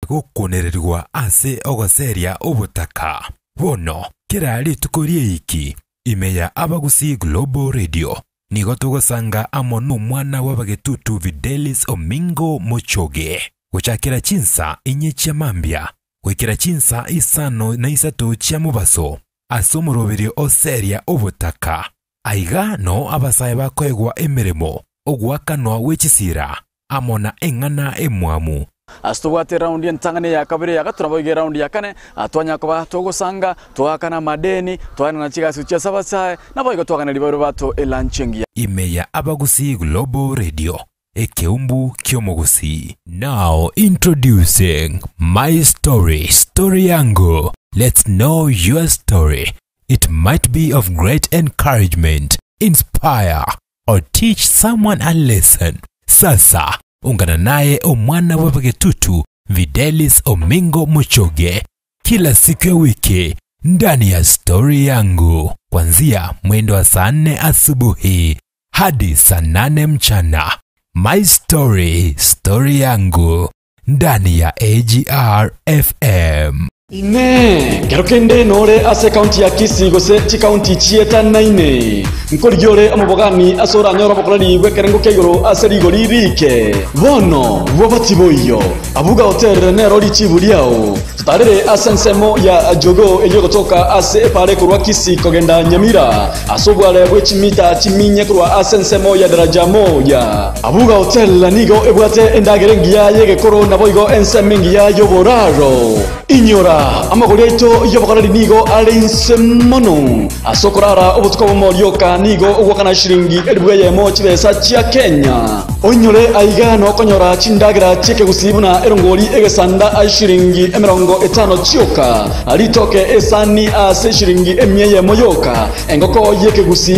Gokonererwa ase ogoseria obotaka. Bono kera rituko ri'eiki ime ya Abagusii Global Radio nigo togosanga amo n'omwana w'abagetutu Fidelis Omingo Mochoge gochakera chinsa inye chia mambia goikera chinsa 5:03 chia mubaso ase omoroberi oseria obotaka. Aiga no abasae bakoegwa emeremo ogwakanwa wechisira amo na eng'ana emwamu. Astobwate raundi entangane ya kabere ya gatatu naboige raundi ya kane atwanya koba togosanga twakana madeni twana na chigasi chia sabasae naboigo twakana libaro bato elanchengi. Ime ya Abagusii Global Radio, ekeumbu kyomogusi. Now introducing My Story, Story Yangu. Let's know your story. It might be of great encouragement, inspire, or teach someone a lesson. Sasa ungana naye omwana w'abagetutu Fidelis Omingo Mochoge kila siku ya wiki ndani ya Story Yangu kuanzia mwendo wa saa 4 asubuhi hadi saa 8 mchana. My Story, Story Yangu ndani ya AGR FM. Ine, kero kende nore ase county ya Kisii gose chi county chieta 9. Nkorigore omobogani asora nyora bokorani gwekerengo keigoro ase rigori rike. Bono, bwabati boiyo. Abuga hotel nero richibu liao. Tutarere ase nsemo ya jogo eyo gotoka ase epare korwa Kisii kogenda Nyamira. Asobware bwechimita chiminye korwa ase nsemo ya daraja moja. Abuga hotel nigo ebwate endagere ngiya yegekoro naboigo ensemo ngiya yoboraro. Inyora amagoreto yobokorari nigo ari nsemono asokorara obutuko bomorioka nigo ogwakana shilingi elibweyemo chibesa chia Kenya onyore aiga no konyora chindagira cheke gusibuna erongori egesanda ashilingi 50 chioka alitoke esani ase shilingi 100 yoka engoko yeke gusi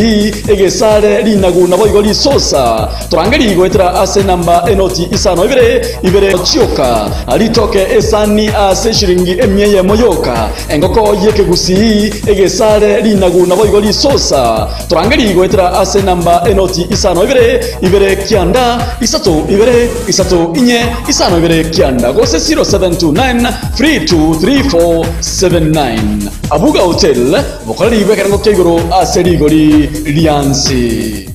egesare linagu naboigo lisosa turangeri goetera ase namba enoti isano ibere ibere chioka alitoke esani ase shilingi 100 moyoka engoko yeke gusi egesare linagu naboigo lisosa turangeri goetera ase namba enoti isano ibere ibere kianda isato ibere isato inye isano ibere kianda gose 0729 323479. Abuga Hotel bokorari bwekerengo keigoro ase rigori liansi.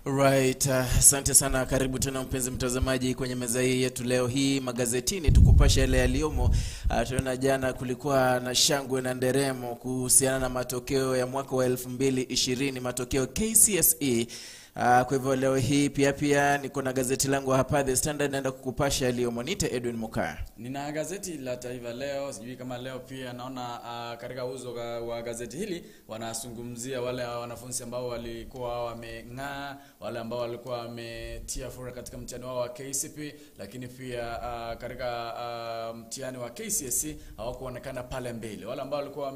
Right, asante sana, karibu tena mpenzi mtazamaji kwenye meza hii yetu leo hii magazetini tukupasha yale yaliyomo. Tunaona jana kulikuwa na shangwe na nderemo kuhusiana na matokeo ya mwaka wa 2020, matokeo KCSE. Kwa hivyo leo hii pia niko na gazeti langu hapa The Standard, naenda kukupasha yaliyomo. Nite Edwin Mukaya. Nina gazeti la Taifa Leo, sijui kama leo pia naona katika uzo wa gazeti hili wanazungumzia wale wanafunzi ambao walikuwa wameng'aa, wale ambao walikuwa wametia fura katika mtihani wao wa KCPE, lakini pia katika mtihani wa KCSE hawakuonekana pale mbele. Wale ambao walikuwa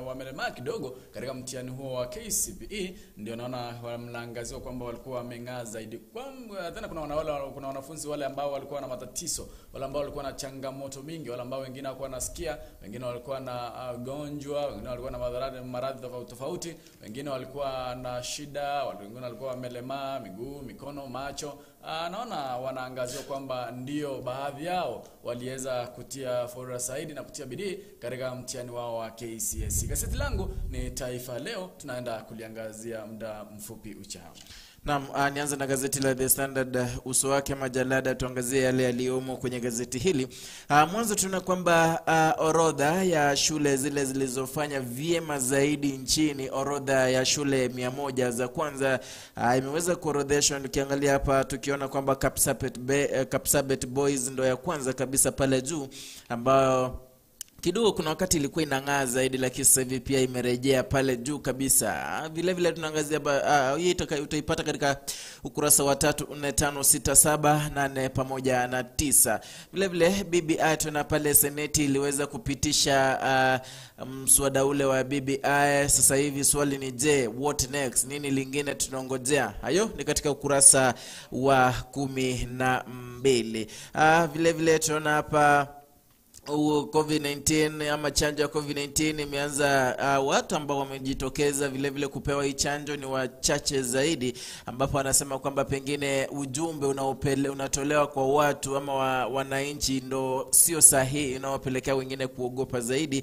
wamelemaa kidogo katika mtihani huo wa KCPE ndio naona wanaangaziwa kwamba walikuwa wameng'aa zaidi. Kwa tena kuna wanafunzi wale ambao walikuwa na matatizo, wale ambao walikuwa na changamoto mingi, wale ambao wengine hawakuwa nasikia, wengine walikuwa na gonjwa, wengine walikuwa na maradhi tofauti tofauti, wengine walikuwa na shida, wengine walikuwa wamelemaa miguu, mikono, macho. Naona wanaangaziwa kwamba ndio baadhi yao waliweza kutia fora zaidi na kutia bidii katika mtihani wao wa KCSE. Gazeti langu ni Taifa Leo, tunaenda kuliangazia muda mfupi ujao. Naam, nianze na gazeti la The Standard, uso wake majalada, tuangazie yale yaliyomo kwenye gazeti hili. Mwanzo tunaona kwamba orodha ya shule zile zilizofanya vyema zaidi nchini, orodha ya shule 100 za kwanza imeweza kuorodheshwa. Tukiangalia hapa tukiona kwamba Kapsabet Boys ndo ya kwanza kabisa pale juu, ambayo kidogo kuna wakati ilikuwa inang'aa zaidi, lakini sasa hivi pia imerejea pale juu kabisa. Vile vile tunaangazia hii utaipata katika ukurasa wa 3, 4, 5, 6, 7, 8 pamoja na 9. Vile vile BBI tuna pale seneti iliweza kupitisha mswada ule wa BBI. Sasa hivi swali ni je, what next? Nini lingine tunaongojea? Hayo ni katika ukurasa wa 12. Vile vile tunaona hapa COVID-19 ama chanjo ya COVID-19 imeanza, watu ambao wamejitokeza vile vile kupewa hii chanjo ni wachache zaidi, ambapo anasema kwamba pengine ujumbe unatolewa kwa watu ama wananchi ndo sio sahihi, unaowapelekea wengine kuogopa zaidi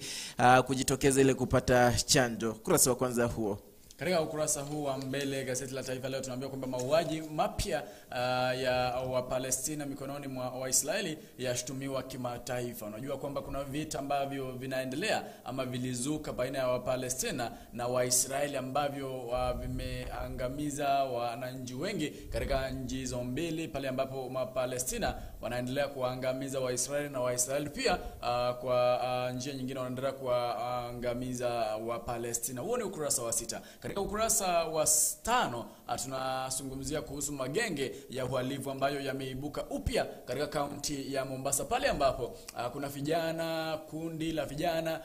kujitokeza ili kupata chanjo. Kurasa wa kwanza huo. Katika ukurasa huu wa mbele gazeti la Taifa Leo tunaambiwa kwamba mauaji mapya ya Wapalestina mikononi mwa Waisraeli yashutumiwa kimataifa. Unajua kwamba kuna vita ambavyo vinaendelea ama vilizuka baina ya Wapalestina na Waisraeli ambavyo vimeangamiza wananchi wengi katika nchi hizo mbili, pale ambapo Wapalestina wanaendelea kuangamiza Waisraeli na Waisraeli pia kwa njia nyingine wanaendelea kuangamiza Wapalestina. Huo ni ukurasa wa 6. Katika ukurasa wa 5 tunazungumzia kuhusu magenge ya uhalifu ambayo yameibuka upya katika kaunti ya Mombasa, pale ambapo kuna vijana, kundi la vijana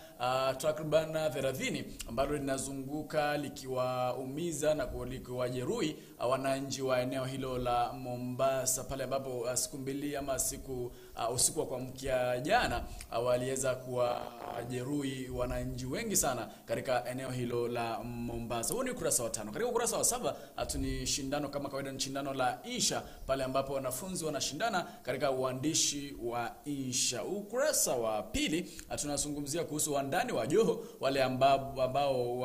takriban 30 ambalo linazunguka likiwaumiza na likiwajeruhi wananchi wa eneo hilo la Mombasa, pale ambapo siku mbili ama siku usiku wa kuamkia jana waliweza kuwajeruhi wananchi wengi sana katika eneo hilo la Mombasa. Huu ni ukurasa wa 5. Katika ukurasa wa 7 tuni shindano kama kawaida, ni shindano la insha pale ambapo wanafunzi wanashindana katika uandishi wa insha. Ukurasa wa 2 tunazungumzia kuhusu wandani wa Joho, wale ambao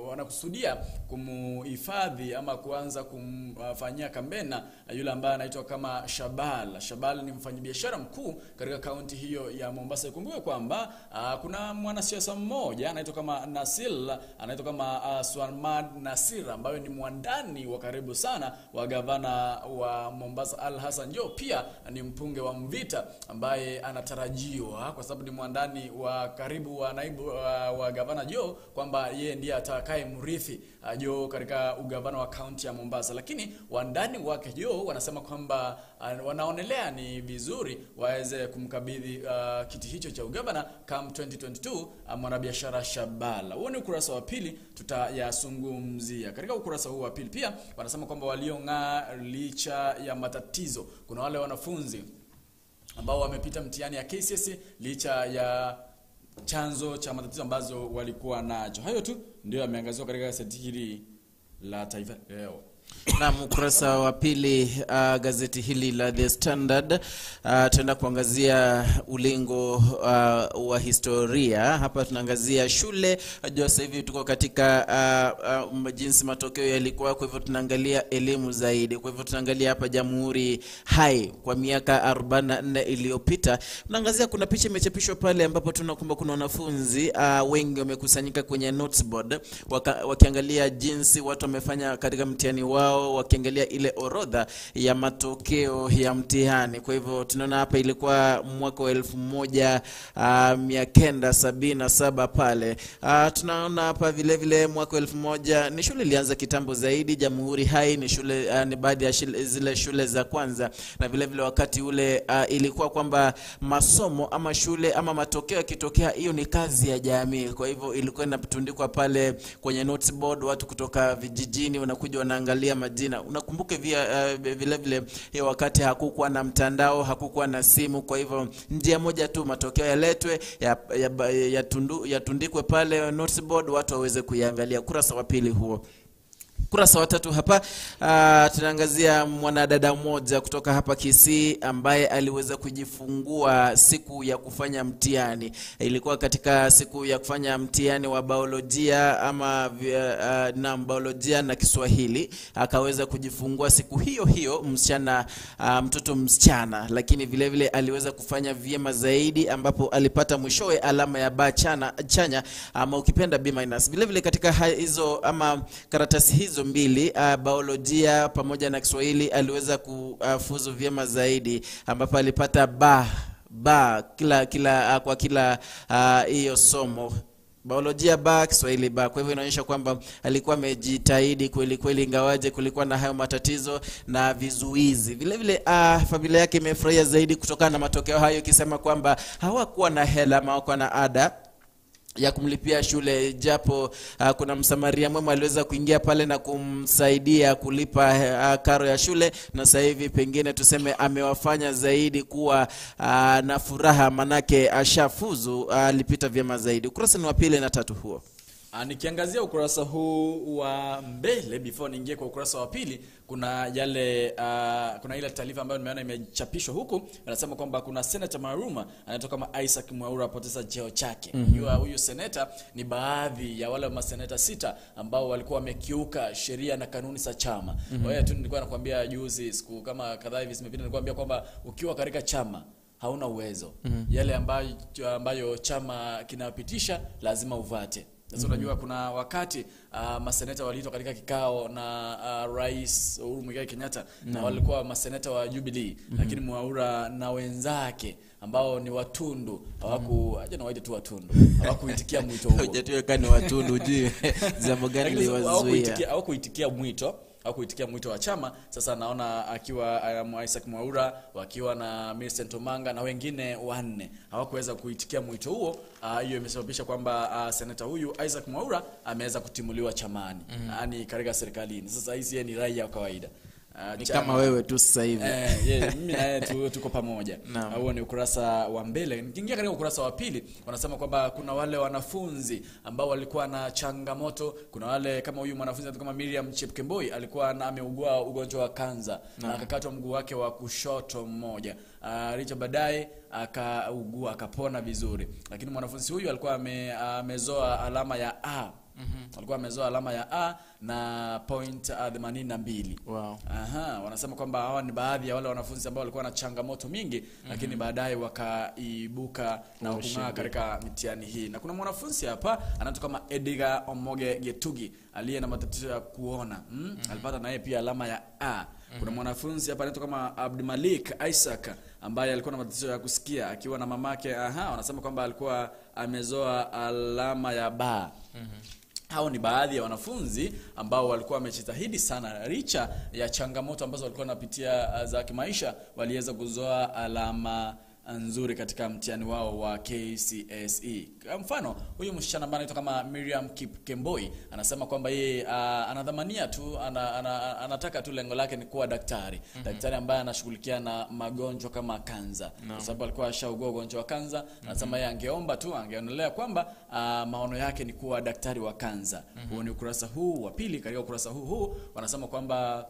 wanakusudia kumuhifadhi ama kuanza kumfanyia kampeni yule ambaye anaitwa kama Shabal. Shabal ni mfanyabiashara mkuu katika kaunti hiyo ya Mombasa. Ikumbuke kwamba kuna mwanasiasa mmoja anaitwa kama Nasil, anaitwa kama Swamad Nasir, ambaye ni mwandani wa karibu sana wa gavana wa Mombasa Al Hassan Joho, pia ni mpunge wa Mvita ambaye anatarajiwa kwa sababu ni mwandani wa karibu wa naibu wa gavana Joho, kwamba yeye ndiye atakaye mrithi Joho katika ugavana wa kaunti ya Mombasa. Lakini wandani wake Joho wanasema kwamba wanaonelea ni vizuri waweze kumkabidhi kiti hicho cha ugavana come 2022 mwanabiashara Shabala. Huo ni ukurasa wa 2 tutayazungumzia. Katika ukurasa huu wa 2 pia wanasema kwamba waliong'aa licha ya matatizo. Kuna wale wanafunzi ambao wamepita mtihani ya KCSE licha ya chanzo cha matatizo ambazo walikuwa nacho. Hayo tu ndio yameangaziwa katika gazeti hili la Taifa Leo. Na ukurasa wa 2 gazeti hili la The Standard tunaenda kuangazia ulingo wa historia. Hapa tunaangazia shule. Unajua sasa hivi tuko katika jinsi matokeo yalikuwa, kwa hivyo tunaangalia elimu zaidi. Kwa hivyo tunaangalia hapa Jamhuri Hai kwa miaka 44 iliyopita. Tunaangazia kuna picha imechapishwa pale ambapo tunakumbuka kuna wanafunzi wengi wamekusanyika kwenye noteboard wakiangalia jinsi watu wamefanya katika mtihani wao, wakiangalia ile orodha ya matokeo ya mtihani. Kwa hivyo tunaona hapa ilikuwa mwaka wa 1977 pale. Tunaona hapa vile vile mwaka 1000, ni shule ilianza kitambo zaidi. Jamhuri Hai ni shule, ni baadhi ya zile shule za kwanza, na vile vile wakati ule ilikuwa kwamba masomo ama shule ama matokeo yakitokea, hiyo ni kazi ya jamii. Kwa hivyo ilikuwa inatundikwa pale kwenye noteboard, watu kutoka vijijini wanakuja wanaangalia majina. Unakumbuke vile vile hiyo wakati hakukuwa na mtandao, hakukuwa na simu. Kwa hivyo njia moja tu, matokeo yaletwe yatundikwe pale noteboard, watu waweze kuiangalia. Kurasa wa 2 huo. Kurasa wa 3 hapa tunaangazia mwanadada mmoja kutoka hapa Kisii ambaye aliweza kujifungua siku ya kufanya mtihani. Ilikuwa katika siku ya kufanya mtihani wa biolojia ama na biolojia na Kiswahili. Akaweza kujifungua siku hiyo hiyo msichana, mtoto msichana, lakini vile vile aliweza kufanya vyema zaidi ambapo alipata mwishowe alama ya B chanya ama ukipenda B minus. Vile vile katika hizo ama karatasi hizo mbili, biolojia pamoja na Kiswahili, aliweza kufuzu vyema zaidi ambapo alipata B kila kwa kila hiyo somo. Biolojia B, Kiswahili B. Kwa hivyo inaonyesha kwamba alikuwa amejitahidi kweli kweli, ingawaje kulikuwa na hayo matatizo na vizuizi. Vile vile familia yake imefurahia zaidi kutokana na matokeo hayo, ikisema kwamba hawakuwa na hela ama hawakuwa na ada ya kumlipia shule, japo kuna msamaria mwema aliweza kuingia pale na kumsaidia kulipa karo ya shule, na sasa hivi pengine tuseme amewafanya zaidi kuwa na furaha, manake ashafuzu, alipita vyema zaidi. Ukurasa ni wa 2 na 3 huo. Nikiangazia ukurasa huu wa mbele before niingie kwa ukurasa wa pili, kuna yale kuna ile taarifa ambayo nimeona imechapishwa huku, anasema kwamba kuna senator Maruma anatoka kama Isaac Mwaura apoteza cheo chake. Unajua huyu senator ni baadhi ya wale maseneta 6 ambao walikuwa wamekiuka sheria na kanuni za chama. Kwa hiyo tu nilikuwa nakwambia juzi, siku kama kadhaa hivi zimepita, nilikwambia kwamba ukiwa katika chama hauna uwezo. Yale ambayo chama kinapitisha lazima uvate. Sasa unajua kuna wakati maseneta waliitwa katika kikao na Rais Uhuru Muigai Kenyatta, na walikuwa maseneta wa Jubilee, lakini Mwaura na wenzake ambao ni watundu hawakuitikia mwito huo. Hujatuweka ni watundu, ujue jambo gani liwazuia. Hawakuitikia mwito. Hakuitikia mwito wa chama. Sasa naona akiwa Isaac Mwaura wakiwa na Millicent Omanga na wengine 4 hawakuweza kuitikia mwito huo. Hiyo imesababisha kwamba seneta huyu Isaac Mwaura ameweza kutimuliwa chamani, yaani katika serikalini. Sasa hizi ni raia wa kawaida. Ni kama wewe tu sasa hivi. Mimi na yeye tuko pamoja. Huo ni ukurasa wa mbele. Nikiingia katika ukurasa wa pili, wanasema kwamba kuna wale wanafunzi ambao walikuwa na changamoto. Kuna wale kama huyu mwanafunzi kama Miriam Chepkemboi alikuwa ameugua ugonjwa wa kansa na akakatwa mguu wake wa kushoto mmoja. Licha baadaye akaugua akapona vizuri. Lakini mwanafunzi huyu alikuwa amezoa alama ya A. Alikuwa amezoa alama ya A na point 82. Wow. Aha, wanasema kwamba hawa ni baadhi ya wale wanafunzi ambao walikuwa na changamoto mingi, lakini baadaye wakaibuka na kung'aa katika mitihani hii. Na kuna mwanafunzi hapa anaitwa kama Edgar Omoge Getugi aliye na matatizo ya kuona. Alipata naye pia alama ya A. Kuna mwanafunzi hapa anaitwa kama Abdulmalik Isaac ambaye alikuwa na matatizo ya kusikia akiwa na mamake. Aha, wanasema kwamba alikuwa amezoa alama ya B. Hao ni baadhi ya wanafunzi ambao walikuwa wamejitahidi sana licha ya changamoto ambazo walikuwa wanapitia za kimaisha, waliweza kuzoa alama nzuri katika mtihani wao wa KCSE. Kwa mfano, huyu msichana ambaye anaitwa kama Miriam Kipkemboi anasema kwamba yeye anadhamania tu, anataka tu, lengo lake ni kuwa daktari. Daktari ambaye anashughulikia na magonjwa kama kansa. Kwa sababu alikuwa ashaugua ugonjwa wa kansa, anasema yeye angeomba tu, angeonelea kwamba maono yake ni kuwa daktari wa kansa. Huo ni ukurasa huu wa pili. Katika ukurasa huu wanasema kwamba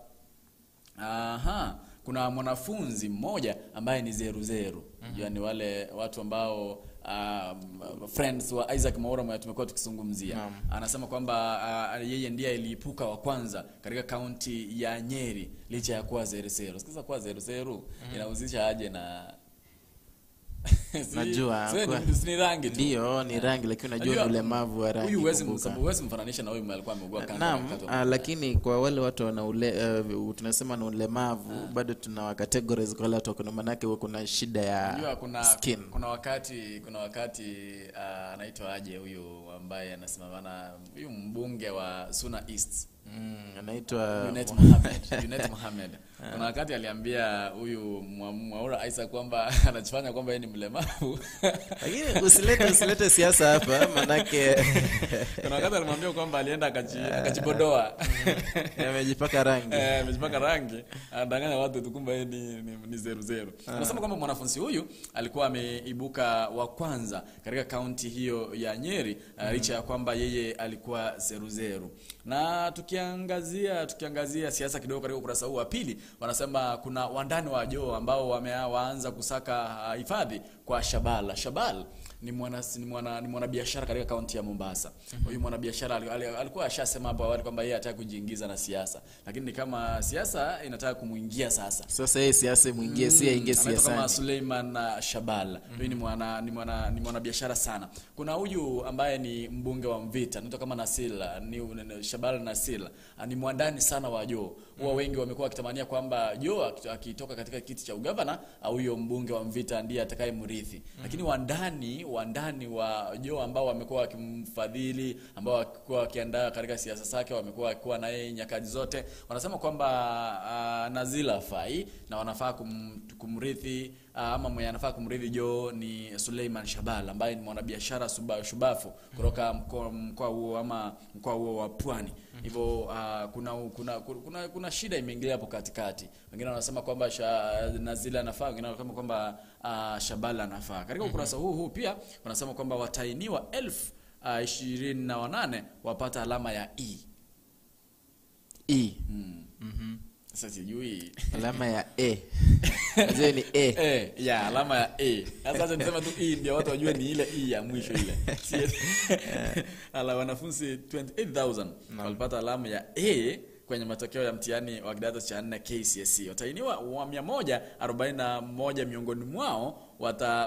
kuna mwanafunzi mmoja ambaye ni zeru. Yaani wale watu ambao friends wa Isaac Mwaura mwenye tumekuwa tukizungumzia. Anasema kwamba yeye ndiye aliipuka wa kwanza katika kaunti ya Nyeri licha ya kuwa 00. Sikiza, kuwa 00 inahusisha aje na Najua ni rangi tu. Ndio, ni rangi, lakini unajua ni ulemavu wa rangi. Huyu huwezi mfananisha na huyu alikuwa ameugua kansa. Naam, lakini kwa wale watu wana tunasema na ulemavu bado tuna categories kwa wale watu, kuna maana yake kuna shida ya skin. Kuna wakati anaitwa aje huyu ambaye anasimamana, huyu mbunge wa Suna East. Anaitwa Junet Mohamed. Kuna wakati aliambia huyu Mwaura Isaac kwamba anajifanya kwamba yeye ni mlemavu. Lakini usilete siasa hapa manake kuna wakati alimwambia kwamba alienda akajibodoa. Amejipaka rangi. Amejipaka rangi. Anadanganya watu tu kumbe yeye ni 00. Anasema kwamba mwanafunzi huyu alikuwa ameibuka wa kwanza katika kaunti hiyo ya Nyeri licha ya kwamba yeye alikuwa 00. Na tukiangazia siasa kidogo katika ukurasa huu wa pili, wanasema kuna wandani wa Joho ambao wameanza kusaka hifadhi kwa Shabal. Shabal ni mwanabiashara katika kaunti ya Mombasa. Huyu mwanabiashara alikuwa ashasema hapo awali kwamba yeye hataki kujiingiza na siasa, lakini kama siasa inataka kumuingia sasa. Sasa yeye siasa muingie, si aingie siasa. Kama Suleiman Shabal. Huyu ni mwanabiashara sana. Kuna huyu ambaye ni mbunge wa Mvita, anaitwa kama Nasila, ni Shabal Nasila. Ni mwandani sana wa Joho. Huwa wengi wamekuwa wakitamania kwamba Joho akitoka katika kiti cha ugavana au huyo mbunge wa Mvita ndiye atakayemrithi. Lakini wandani wa Joho ambao wamekuwa wakimfadhili, ambao walikuwa wakiandaa katika siasa zake, wamekuwa wakiwa na yeye nyakati zote, wanasema kwamba Nazila fai na wanafaa kumrithi ama mwenye anafaa kumrithi Joho ni Suleiman Shabal ambaye ni mwanabiashara shubafu kutoka mkoa huo ama mkoa huo wa Pwani. Hivyo kuna shida imeingilia hapo katikati. Wengine wanasema kwamba Nazila anafaa, wengine wanasema kwamba Shabal anafaa. Katika ukurasa huu pia wanasema kwamba watainiwa 28,000 wapata alama ya E. E. Sasa sijui alama ya E. Zile ni E. Ya alama ya E. Sasa nisema tu E ndio watu wajue ni ile E ya mwisho ile. Ala wanafunzi 28,000 walipata alama ya E kwenye matokeo ya mtihani wa kidato cha 4 KCSE. Watahiniwa wa 141 miongoni mwao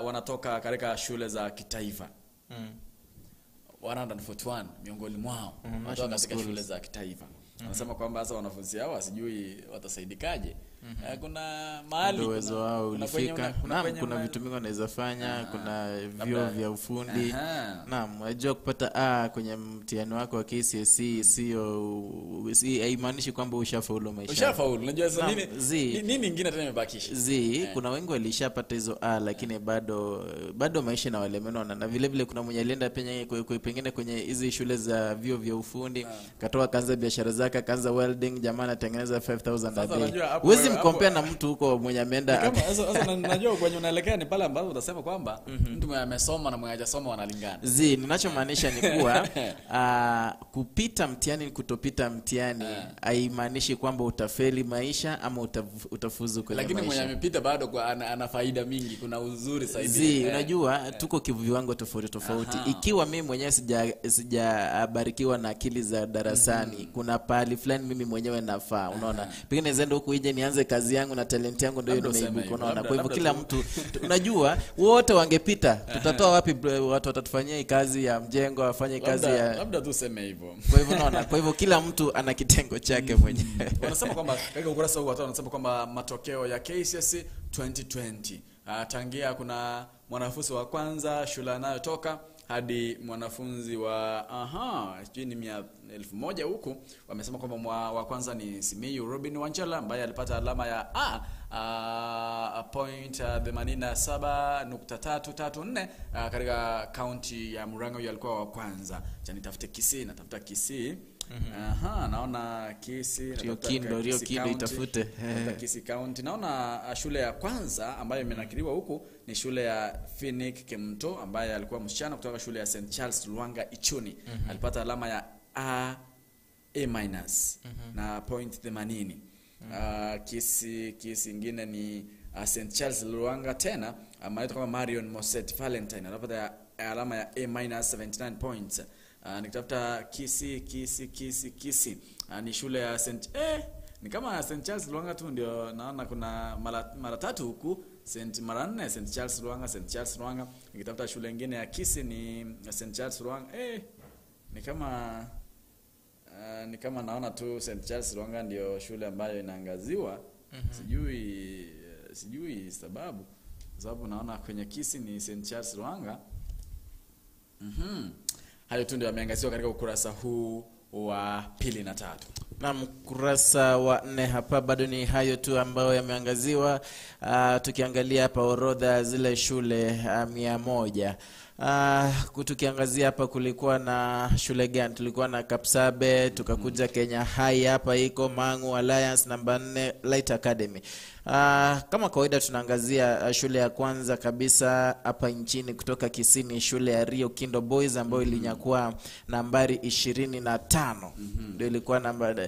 wanatoka katika shule za kitaifa. 141 miongoni mwao wanatoka katika shule za kitaifa. Anasema kwamba sasa wanafunzi hao sijui watasaidikaje. Kuna mahali uwezo wao ulifika. Naam, kuna vitu mingi wanaweza fanya, kuna vyuo vya ufundi. Naam, unajua kupata A kwenye mtihani wako wa KCSE sio haimaanishi kwamba ushafaulu maisha. Ushafaulu. Unajua sasa nini nyingine tena imebakisha? Kuna wengi walishapata hizo A lakini bado maisha na walemenwa, na vile vile kuna mwenye alienda pengine kwenye hizi shule za vyuo vya ufundi, katoa kaanza biashara zake, kaanza welding, jamaa anatengeneza 5,000 a day. Huwezi mkompea na mtu huko mwenye ameenda. Kama sasa najua kwenye unaelekea ni pale ambapo utasema kwamba mtu mwenye amesoma na mwenye hajasoma wanalingana. Ninachomaanisha ni kuwa kupita mtihani kutopita mtihani haimaanishi kwamba utafeli maisha ama utafuzu kwenye maisha. Lakini mwenye amepita bado ana faida mingi, kuna uzuri zaidi. Unajua tuko kiviwango tofauti tofauti. Ikiwa mimi mwenyewe sijabarikiwa na akili za darasani, kuna pahali fulani mimi mwenyewe nafaa, unaona. Pengine zenda huku ije nianze kazi yangu na talent yangu ndio nimeibuka, unaona. Kwa hivyo kila mtu unajua wote wangepita, tutatoa wapi watu watatufanyia kazi ya mjengo, wafanye kazi ya labda tuseme hivyo. Kwa hivyo unaona, kwa hivyo kila mtu ana kitengo chake mwenyewe. Wanasema kwamba katika ukurasa huu watu wanasema kwamba matokeo ya KCSE 2020 tangia kuna mwanafunzi wa kwanza shule anayotoka hadi mwanafunzi wa sijui ni 1,000 huku, wamesema kwamba wa kwanza ni Simiyu Robin Wanjala ambaye alipata alama ya A 0.87.334 katika kaunti ya Murang'a. Huyo alikuwa wa kwanza. Acha nitafute Kisii, natafuta Kisii. Naona Kisii, Rio Kindo itafute. Kisii County. Naona shule ya kwanza ambayo imenakiliwa huku ni shule ya Phoenix Kemto ambaye alikuwa msichana kutoka shule ya St Charles Lwanga Ichuni. Alipata alama ya A na 0.80. Kisi ingine ni St Charles Lwanga tena ambaye kama Marion Moset Valentine alipata alama ya A- 79 points. Nikitafuta Kisii ni shule ya St ni kama St Charles Lwanga tu ndio naona kuna mara tatu huku, St mara nne St Charles Lwanga, St Charles Lwanga. Nikitafuta shule nyingine ya Kisii ni St Charles Lwanga. Ni kama naona tu St Charles Lwanga ndio shule ambayo inaangaziwa. Sijui sababu. Sababu naona kwenye Kisii ni St Charles Lwanga. Hayo tu ndio yameangaziwa katika ukurasa huu wa 2 na 3. Na mkurasa wa 4 hapa bado ni hayo tu ambayo yameangaziwa. Tukiangalia hapa orodha zile shule 100. Tukiangazia hapa kulikuwa na shule gani? Tulikuwa na Kapsabe, tukakuja Kenya High hapa iko Mangu Alliance namba 4 Light Academy. Kama kawaida tunaangazia shule ya kwanza kabisa hapa nchini kutoka Kisii, shule ya Rio Kindo Boys ambayo ilinyakua nambari 25. Ndio ilikuwa namba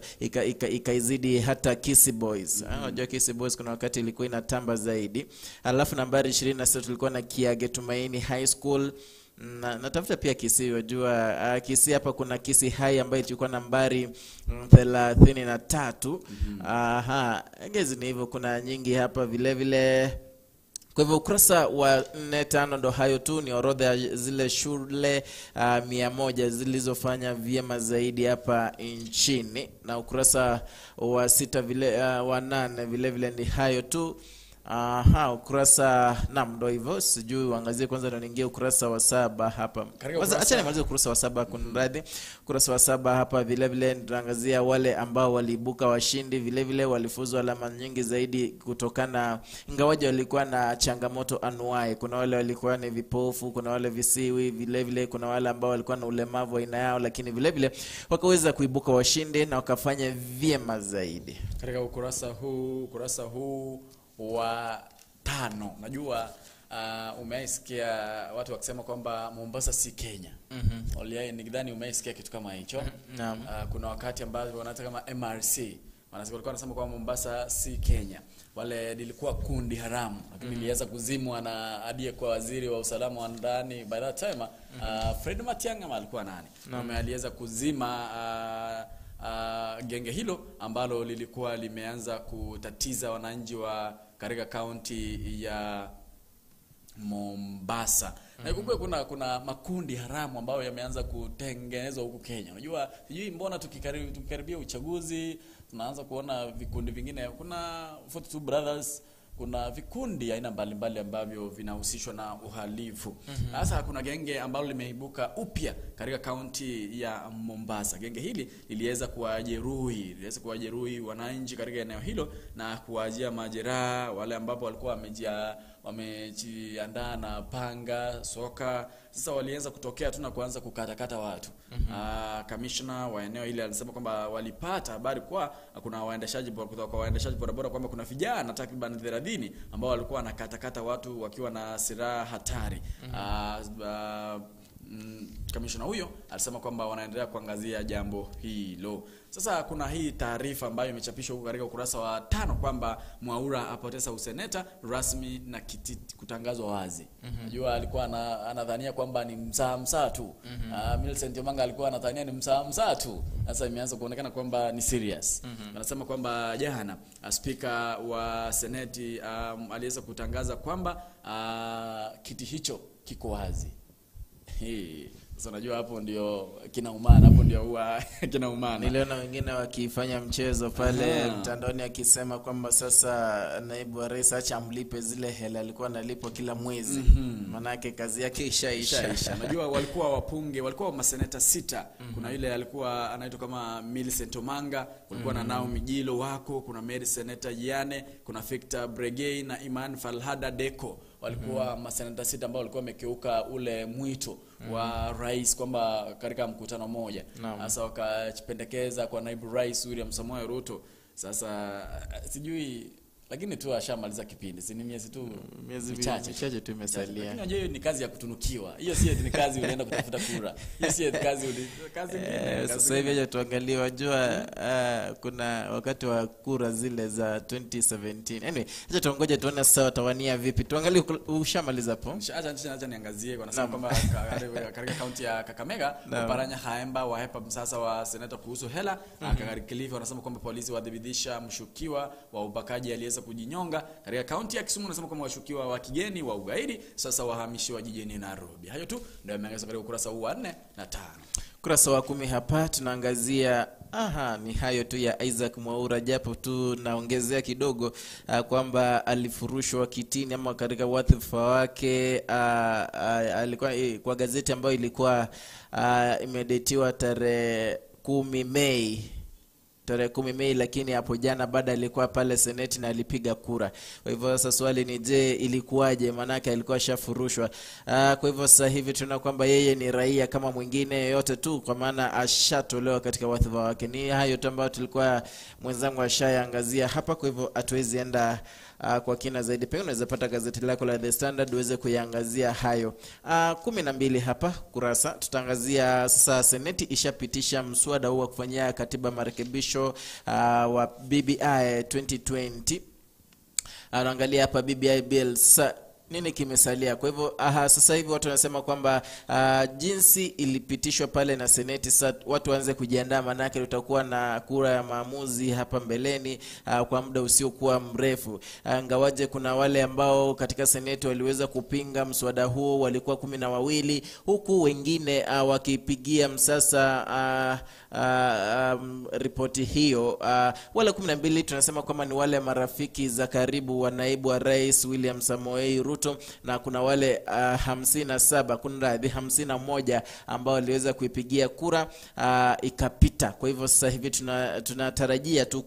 ikaizidi hata Kisii Boys. Unajua Kisii Boys kuna wakati ilikuwa inatamba zaidi. Alafu nambari 26 tulikuwa na Kiage Tumaini High School. Na natafuta pia Kisii, unajua Kisii hapa kuna Kisii High ambayo ilikuwa nambari 33. Ngezi ni hivyo, kuna nyingi hapa vile vile. Kwa hivyo ukurasa wa 4, 5 ndo hayo tu, ni orodha ya zile shule 100 zilizofanya vyema zaidi hapa nchini, na ukurasa wa 6 vile wa 8 vile vile ni hayo tu. Aha, ukurasa naam, ndio hivyo, sijui uangazie kwanza ndio niingie ukurasa wa 7 hapa. Kwanza acha nimalize ukurasa wa 7, kunradhi. Ukurasa wa 7 hapa vile vile tunaangazia wale ambao waliibuka washindi, vile vile walifuzwa alama nyingi zaidi kutokana, ingawaje walikuwa na changamoto anuai. Kuna wale walikuwa ni vipofu, kuna wale visiwi, vile vile kuna wale ambao walikuwa na ulemavu aina yao, lakini vile vile wakaweza kuibuka washindi na wakafanya vyema zaidi. Katika ukurasa huu wa 5, najua umeisikia watu wakisema kwamba Mombasa si Kenya. Oliai nikidhani umeisikia kitu kama hicho. Naam. Kuna wakati ambapo wanaita kama MRC, walikuwa wanasema kwamba Mombasa si Kenya. Wale lilikuwa kundi haramu, lakini iliweza kuzimwa na aliyekuwa waziri wa usalama wa ndani by that time, Fred Matiang'i alikuwa nani? Aliweza kuzima genge hilo ambalo lilikuwa limeanza kutatiza wananchi wa katika kaunti ya Mombasa. Na ikumbuke kuna makundi haramu ambayo yameanza kutengenezwa huku Kenya. Unajua sijui mbona tukikaribia uchaguzi tunaanza kuona vikundi vingine. Kuna 42 Brothers, kuna vikundi aina mbalimbali ambavyo vinahusishwa na uhalifu. Sasa kuna genge ambalo limeibuka upya katika kaunti ya Mombasa. Genge hili liliweza kuwajeruhi wananchi katika eneo hilo na kuwaajia majeraha wale ambapo walikuwa wamejiandaa na panga, soka. Sasa walianza kutokea tu na kuanza kukatakata watu. Kamishna wa eneo ile alisema kwamba walipata habari kwa kuna waendeshaji kutoka kwa waendeshaji bodaboda kwamba kuna vijana takriban 30 ambao walikuwa wanakatakata watu wakiwa na silaha hatari. Kamishna huyo alisema kwamba wanaendelea kuangazia jambo hilo. Sasa kuna hii taarifa ambayo imechapishwa huko katika ukurasa wa 5 kwamba Mwaura apoteza useneta rasmi na kiti kutangazwa wazi. Unajua alikuwa anadhania kwamba ni msaa tu. Millicent Omanga alikuwa anadhania ni msaa tu. Sasa imeanza kuonekana kwamba ni serious. Wanasema kwamba jana spika wa seneti aliweza kutangaza kwamba kiti hicho kiko wazi. Sasa unajua hapo ndio kinaumana, hapo ndio huwa kinaumana. Niliona wengine wakifanya mchezo pale mtandaoni akisema kwamba sasa naibu wa rais acha amlipe zile hela alikuwa analipwa kila mwezi. Manake kazi yake ishaisha. Unajua walikuwa wapunge, walikuwa maseneta 6. Kuna yule alikuwa anaitwa kama Millicent Omanga, kulikuwa na Naomi Jilo wako, kuna Mary Seneta Yane, kuna Victor Bregei na Iman Falhada Deko. Walikuwa maseneta 6 ambao walikuwa wamekeuka ule mwito wa rais kwamba katika mkutano mmoja. Sasa wakapendekeza kwa naibu rais William Samoei Ruto. Sasa sijui, lakini tu ashamaliza kipindi, si ni miezi tu miezi michache tu imesalia. Lakini unajua hiyo ni kazi ya kutunukiwa. Hiyo si ni kazi ulienda kutafuta kura. Hiyo si kazi kazi nyingine. Sasa hivi acha tuangalie, wajua kuna wakati wa kura zile za 2017. Anyway, acha tuongoje tuone sasa watawania vipi. Tuangalie, ushamaliza hapo. Acha niangazie wanasema kwamba katika kaunti ya Kakamega Oparanya Haemba wahepa msasa wa seneta kuhusu hela. Katika Kilifi wanasema kwamba polisi wadhibidisha mshukiwa wa ubakaji aliyeweza kujinyonga. Katika kaunti ya Kisumu wanasema kwamba washukiwa wa kigeni wa ugaidi sasa wahamishiwa jijini Nairobi. Hayo tu ndio yameangazwa katika ukurasa huu wa 4 na 5. Ukurasa wa 10 hapa tunaangazia ni hayo tu ya Isaac Mwaura, japo tu naongezea kidogo kwamba alifurushwa kitini ama katika wadhifa wake. Alikuwa kwa gazeti ambayo ilikuwa imedetiwa tarehe 10 Mei. Tarehe 10 Mei, lakini hapo jana baada alikuwa pale seneti na alipiga kura. Kwa hivyo sasa swali ni je, ilikuwaje? Manake alikuwa shafurushwa. Kwa hivyo sasa hivi tunaona kwamba yeye ni raia kama mwingine yote tu, kwa maana ashatolewa katika wadhifa wake. Ni hayo tu ambayo tulikuwa mwenzangu ashayaangazia hapa, kwa hivyo hatuwezi enda kwa kina zaidi. Pia unaweza pata gazeti lako la The Standard uweze kuiangazia hayo. 12 hapa kurasa tutaangazia sasa seneti ishapitisha mswada huu wa kufanyia katiba marekebisho wa BBI 2020. Anaangalia hapa BBI bill. Nini kimesalia? Kwa hivyo sasa hivi watu wanasema kwamba jinsi ilipitishwa pale na seneti, sasa watu waanze kujiandaa, manake tutakuwa na kura ya maamuzi hapa mbeleni kwa muda usiokuwa mrefu. Ingawaje kuna wale ambao katika seneti waliweza kupinga mswada huo, walikuwa 12, huku wengine wakipigia msasa ripoti hiyo. Wale 12 tunasema kwamba ni wale marafiki za karibu wa naibu wa rais William Samoei Ruto, na kuna wale 57, kuna 51 ambao waliweza kuipigia kura ikapita. Kwa hivyo sasa hivi tunatarajia tu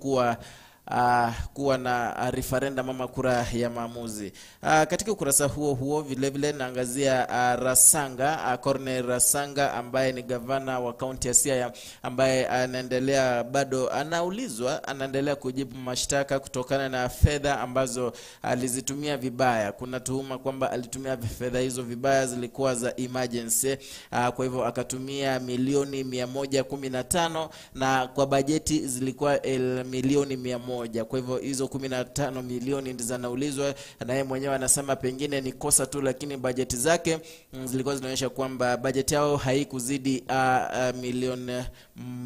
kuwa na referendum ama kura ya maamuzi. Katika ukurasa huo huo vile vile naangazia Rasanga, Cornel Rasanga ambaye ni gavana wa kaunti ya Siaya, ambaye anaendelea bado anaulizwa, anaendelea kujibu mashtaka kutokana na fedha ambazo alizitumia vibaya. Kuna tuhuma kwamba alitumia fedha hizo vibaya, zilikuwa za emergency. Kwa hivyo akatumia milioni 115 na kwa bajeti zilikuwa milioni 100. Kwa hivyo hizo 15 milioni ndizo anaulizwa, na yeye mwenyewe anasema pengine ni kosa tu, lakini bajeti zake zilikuwa zinaonyesha kwamba bajeti yao haikuzidi milioni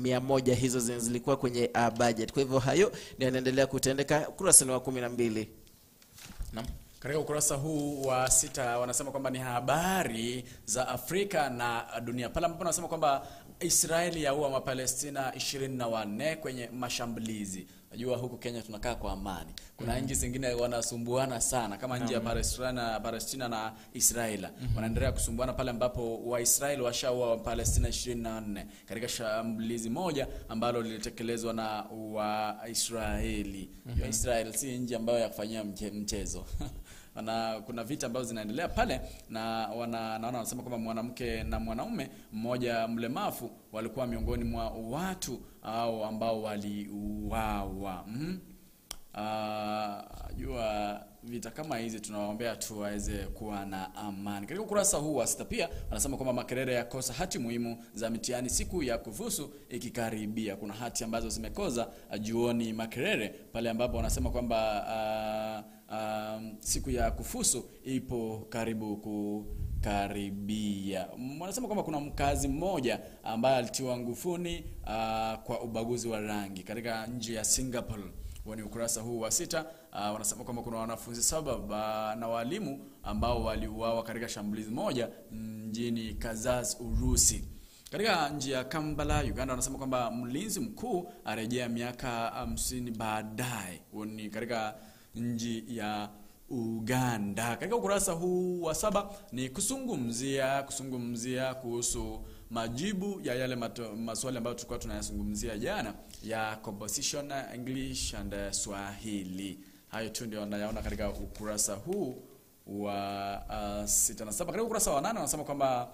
100, hizo zilikuwa kwenye budget. Kwa hivyo hayo ndio yanaendelea kutendeka. Ukurasa wa 12. Naam. Katika ukurasa huu wa 6 wanasema kwamba ni habari za Afrika na dunia. Pale ambapo wanasema kwamba Israeli yaua Mapalestina 24 kwenye mashambulizi. Najua huku Kenya tunakaa kwa amani. Kuna nchi zingine wanasumbuana sana kama nchi ya Palestina na Israeli. Wanaendelea kusumbuana pale ambapo Waisraeli washaua Wapalestina 24 katika shambulizi moja ambalo lilitekelezwa na Waisraeli. Israel si nchi ambayo ya kufanyia mchezo. Na kuna vita ambazo zinaendelea pale, na naona wanasema kwamba mwanamke na mwanaume mmoja mlemavu walikuwa miongoni mwa watu au ambao waliuawa. Jua vita kama hizi tunawaombea tu waweze kuwa na amani. Katika ukurasa huu wa 6 pia wanasema kwamba Makerere yakosa hati muhimu za mitihani siku ya kufuzu ikikaribia. Kuna hati ambazo zimekoza juoni Makerere pale ambapo wanasema kwamba siku ya kufuzu ipo karibu kukaribia. Wanasema kwamba kuna mkazi mmoja ambaye alitiwa nguvuni kwa ubaguzi wa rangi katika nchi ya Singapore. Ni ukurasa huu wa 6. Wanasema kwamba kuna wanafunzi 7 na walimu ambao waliuawa katika shambulizi moja mjini Kazan, Urusi. Katika nchi ya Kampala, Uganda, wanasema kwamba mlinzi mkuu arejea miaka 50 baadaye. Ni katika nchi ya Uganda. Katika ukurasa huu wa 7 ni kuzungumzia kuhusu majibu ya yale maswali ambayo tulikuwa tunayazungumzia jana ya composition English and Swahili. Hayo tu ndio nayaona katika ukurasa huu wa 6 na 7. Katika ukurasa wa 8 wanasema kwamba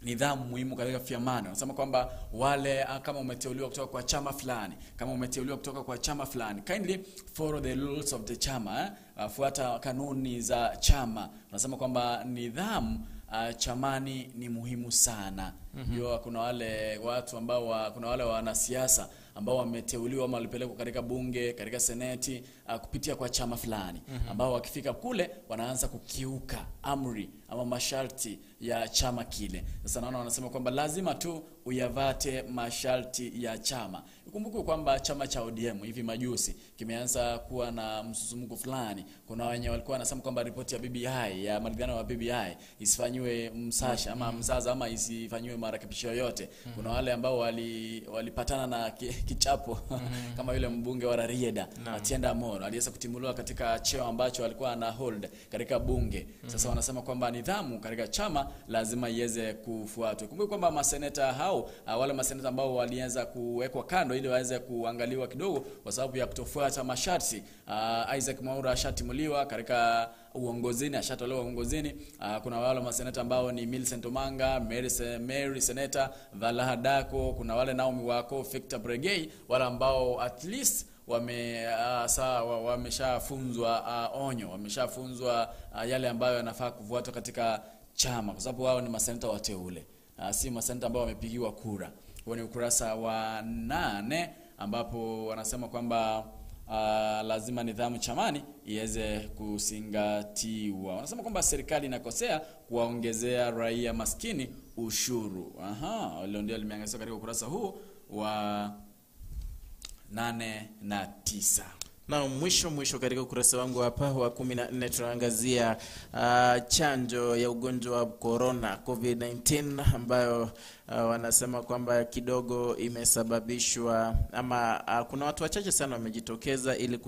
nidhamu muhimu katika fiamano. Wanasema kwamba wale kama umeteuliwa kutoka kwa chama fulani, kama umeteuliwa kutoka kwa chama fulani, kindly follow the rules of the chama, fuata kanuni za chama. Wanasema kwamba nidhamu chamani ni muhimu sana. Jua kuna wale watu ambao kuna wale wanasiasa ambao wameteuliwa ama walipelekwa katika bunge, katika seneti kupitia kwa chama fulani, ambao wakifika kule wanaanza kukiuka amri ama masharti ya chama kile. Sasa naona wanasema kwamba lazima tu uyavate masharti ya chama. Ukumbuke kwamba chama cha ODM hivi majuzi kimeanza kuwa na msusumuko fulani. Kuna wenye walikuwa wanasema kwamba ripoti ya BBI, ya maridhiano ya BBI isifanywe msasha ama mzaza ama isifanywe marekebisho yoyote. Kuna wale ambao walipatana na kichapo kama yule mbunge wa Rarieda Atienda Amoro aliweza kutimuliwa katika cheo ambacho alikuwa ana hold katika bunge. Sasa wanasema kwamba nidhamu katika chama lazima iweze kufuatwa. Kumbuka kwamba maseneta hao, wale maseneta ambao walianza kuwekwa kando ili waweze kuangaliwa kidogo kwa sababu ya kutofuata masharti. Isaac Mwaura ashatimuliwa katika uongozini, ashatolewa uongozini. Kuna wale maseneta ambao ni Millicent Omanga, Mary Seneta, Valaha Dako, kuna wale Naomi Wako, Victor Bregei, wale ambao at least wameshafunzwa onyo, wameshafunzwa yale ambayo yanafaa kufuatwa katika chama, kwa sababu wao ni maseneta wateule, si maseneta ambao wamepigiwa kura. Huo ni ukurasa wa 8 ambapo wanasema kwamba lazima nidhamu chamani iweze kuzingatiwa. Wanasema kwamba serikali inakosea kuwaongezea raia maskini ushuru. Aha, hilo ndio limeangaziwa katika ukurasa huu wa 8 na 9. Na mwisho katika ukurasa wangu hapa wa 14 tunaangazia chanjo ya ugonjwa wa corona COVID-19 ambayo wanasema kwamba kidogo imesababishwa ama kuna watu wachache sana wamejitokeza ili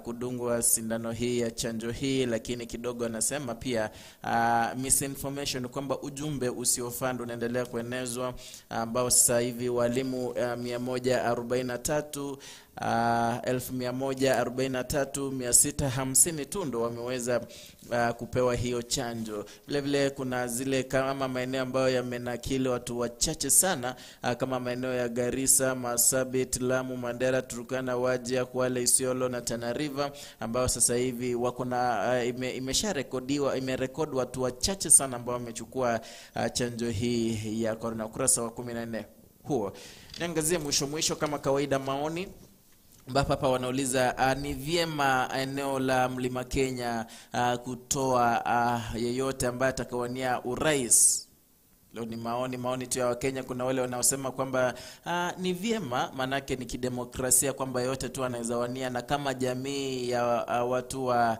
kudungwa sindano hii ya chanjo hii, lakini kidogo wanasema pia misinformation, kwamba ujumbe usiofaa unaendelea kuenezwa, ambao sasa hivi walimu 143 143,650 tu ndo wameweza kupewa hiyo chanjo. Vile vile kuna zile kama maeneo ambayo yamenakili watu wachache sana, kama maeneo ya Garissa, Marsabit, Lamu, Mandera, Turkana, Wajir, Kwale, Isiolo na Tana River, ambao sasa hivi wako na imesharekodiwa, imerekodi watu wachache sana ambao wamechukua chanjo hii ya corona. Ukurasa wa 14 huo. Niangazie mwisho kama kawaida maoni ambapo hapa wanauliza ni vyema eneo la Mlima Kenya kutoa yeyote ambaye atakawania urais. Leo ni maoni tu ya Wakenya. Kuna wale wanaosema kwamba ni vyema, manake ni kidemokrasia kwamba yote tu anaweza wania, na kama jamii ya watu wa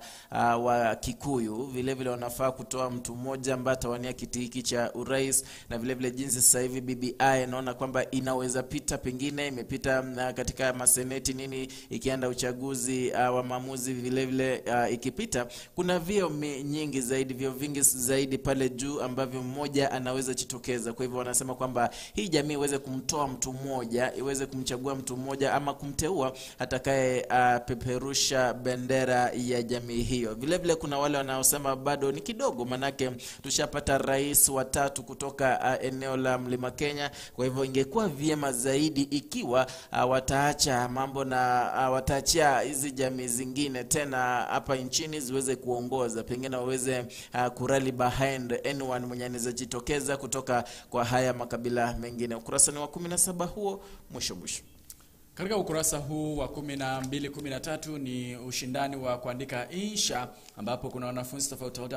Kikuyu vile vile wanafaa kutoa mtu mmoja ambaye atawania kiti hiki cha urais. Na vile vile jinsi sasa hivi BBI naona kwamba inaweza pita, pengine imepita katika maseneti nini, ikienda uchaguzi wa maamuzi vile vile ikipita, kuna vio nyingi zaidi, vio vingi zaidi pale juu ambavyo mmoja anaweza jitokeza. Kwa hivyo wanasema kwamba hii jamii iweze kumtoa mtu mmoja, iweze kumchagua mtu mmoja ama kumteua atakaye peperusha bendera ya jamii hiyo. Vile vile kuna wale wanaosema bado ni kidogo, manake tushapata rais watatu kutoka eneo la Mlima Kenya. Kwa hivyo ingekuwa vyema zaidi ikiwa wataacha mambo na wataachia hizi jamii zingine tena hapa nchini ziweze kuongoza, pengine waweze kurally behind anyone mwenye anaweza jitokeza kutoka kwa haya makabila mengine. Ukurasa ni wa 17 huo, mwisho. Katika ukurasa huu wa 12, 13 ni ushindani wa kuandika insha, ambapo kuna wanafunzi tofauti tofauti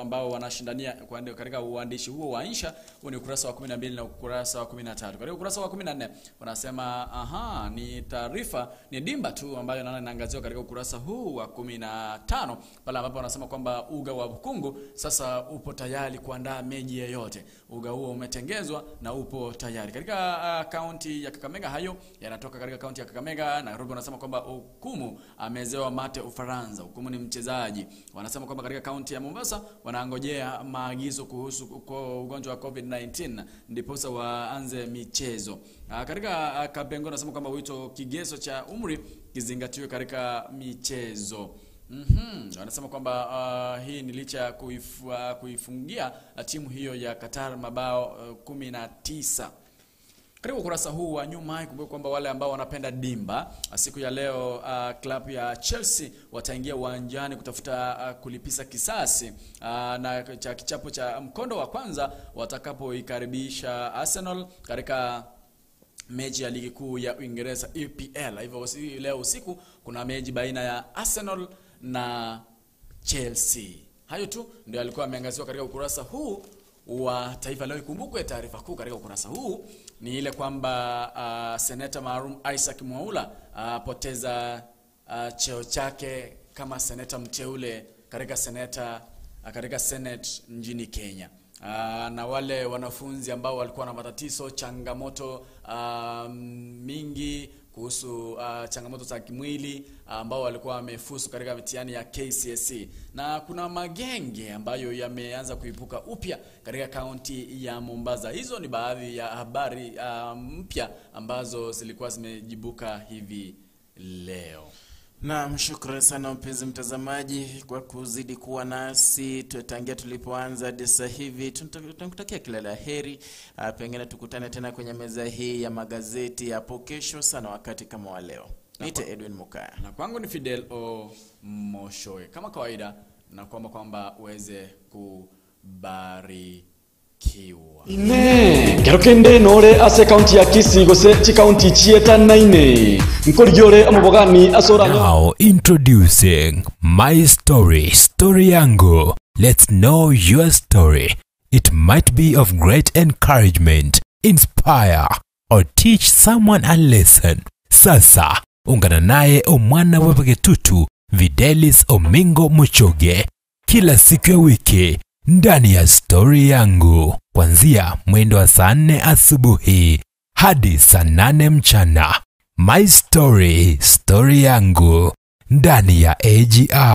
ambao wanashindania kuandika katika uandishi huo wa insha. Huu ni ukurasa wa 12 na ukurasa wa 13. Katika ukurasa wa 14 wanasema ni taarifa, ni dimba tu ambayo naona inaangaziwa katika ukurasa huu wa 15, pale ambapo wanasema kwamba uga wa Bukungu sasa upo tayari kuandaa mechi yoyote. Uga huo umetengezwa na upo tayari. Katika kaunti ya Kakamega, hayo yanatoka katika kaunti ya Kakamega. Nairobi wanasema kwamba Hukumu amezewa mate Ufaransa. Hukumu ni mchezaji. Wanasema kwamba katika kaunti ya Mombasa wanaangojea maagizo kuhusu ugonjwa wa COVID-19 ndiposa waanze michezo. Katika Kapengo wanasema kwamba wito kigezo cha umri kizingatiwe katika michezo. Wanasema kwamba hii ni licha ya kuifungia timu hiyo ya Qatar mabao 19. Katika ukurasa huu wa nyuma, ikumbuke kwamba wale ambao wanapenda dimba, siku ya leo klabu ya Chelsea wataingia uwanjani kutafuta kulipisa kisasi na cha kichapo cha mkondo wa kwanza watakapoikaribisha Arsenal katika mechi ya ligi kuu ya Uingereza EPL. Hivyo leo usiku kuna mechi baina ya Arsenal na Chelsea. Hayo tu ndio alikuwa ameangaziwa katika ukurasa huu wa Taifa Leo. Ikumbukwe taarifa kuu katika ukurasa huu ni ile kwamba seneta maalum Isaac Mwaula poteza cheo chake kama seneta mteule katika Senate nchini Kenya. Na wale wanafunzi ambao walikuwa na matatizo, changamoto mingi kuhusu changamoto za kimwili, ambao walikuwa wamefuzu katika mitihani ya KCSE. Na kuna magenge ambayo yameanza kuibuka upya katika kaunti ya Mombasa. Hizo ni baadhi ya habari mpya ambazo zilikuwa zimejibuka hivi leo. Naam, shukrani sana mpenzi mtazamaji kwa kuzidi kuwa nasi tangia tulipoanza hadi sasa hivi. Tunakutakia kila la heri. Pengine tukutane tena kwenye meza hii ya magazeti hapo kesho sana wakati kama wa leo. Niite Edwin Mukaya. Na kwangu ni Fidel O Moshoe. Kama kawaida na kwamba uweze kubarikiwa. Kiwa. Ine kero kende nore ase kaunti ya Kisii gose chikaunti chieta 9 nkorigiore omobogani asora. Now introducing My Story, Story Yangu. Let's know your story. It might be of great encouragement, inspire, or teach someone a lesson. Sasa, ungana naye omwana wa Paketutu, Videlis Omingo Muchoge, kila siku ya wiki ndani ya Story Yangu, kuanzia mwendo wa saa 4 asubuhi hadi saa 8 mchana. My Story, Story Yangu, ndani ya AGR.